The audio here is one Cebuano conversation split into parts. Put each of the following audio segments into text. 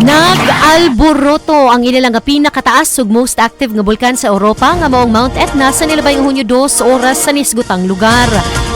Nag-alboroto ang ila nga pinakataas ug most active nga bulkan sa Europa nga maong Mount Etna sa nilabay nga Hunyo 2 oras sa nisgutang lugar.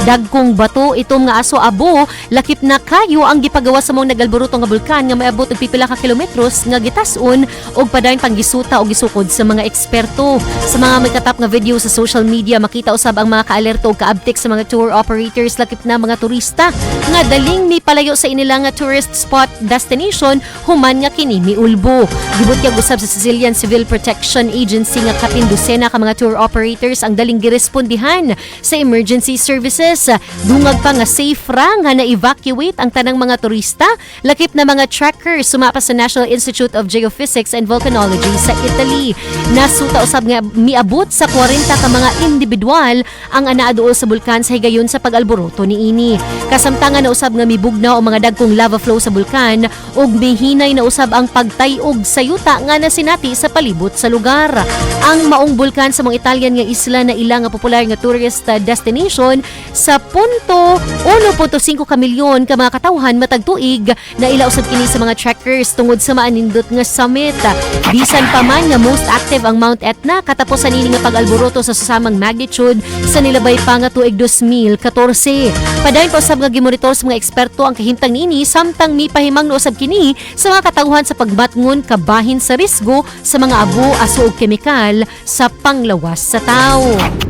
Dagkong bato, itom nga aso, abo, lakip na kayo ang gipagawa sa maong nag-alboroto nga bulkan nga maabot og pipila ka kilometros nga gitas-on og padayon panggisuta o gisukod sa mga eksperto. Sa mga may katap nga video sa social media, makita usab ang mga kaalerto ug kaabtik sa mga tour operators lakip na mga turista nga daling mipalayo sa inilang nga tourist spot destination human nga kini miulbo. Gibutyag usab sa Sicilian Civil Protection Agency nga kapin dosena ka mga tour operators ang daling girespondihan sa emergency services. Dungag pa nga safe ra nga na-evacuate ang tanang mga turista lakip na mga trekkers sumapa sa National Institute of Geophysics and Volcanology sa Italy. Nasuta usab nga miabot sa 40 ka mga individual ang anaa duol sa bulkan sa higayon sa pag-alboroto niini. Kasamtangan na usab nga mibugnaw ang mga dagkong lava flow sa bulkan ug mihinay na usab ang pagtayog sa yuta nga nasinati sa palibot sa lugar. Ang maong bulkan sa mga Italian nga isla na ila nga popular nga tourist destination sa punto 1.5 ka milyon ka mga katawhan matag tuig na ila usab kini sa mga trekkers tungod sa maanindot nga summit. Bisan pa man nga most active ang Mount Etna, katapusan nini nga pag-alboroto sa susamang magnitude sa nilabay pa nga tuig 2014. Padayon pa usab nga gimonitor sa mga eksperto ang kahimtang niini samtang mipahimang usab kini sa mga katawhan sa pagbatngon kabahin sa risgo sa mga abo, aso ug kemikal sa panglawas sa tawo.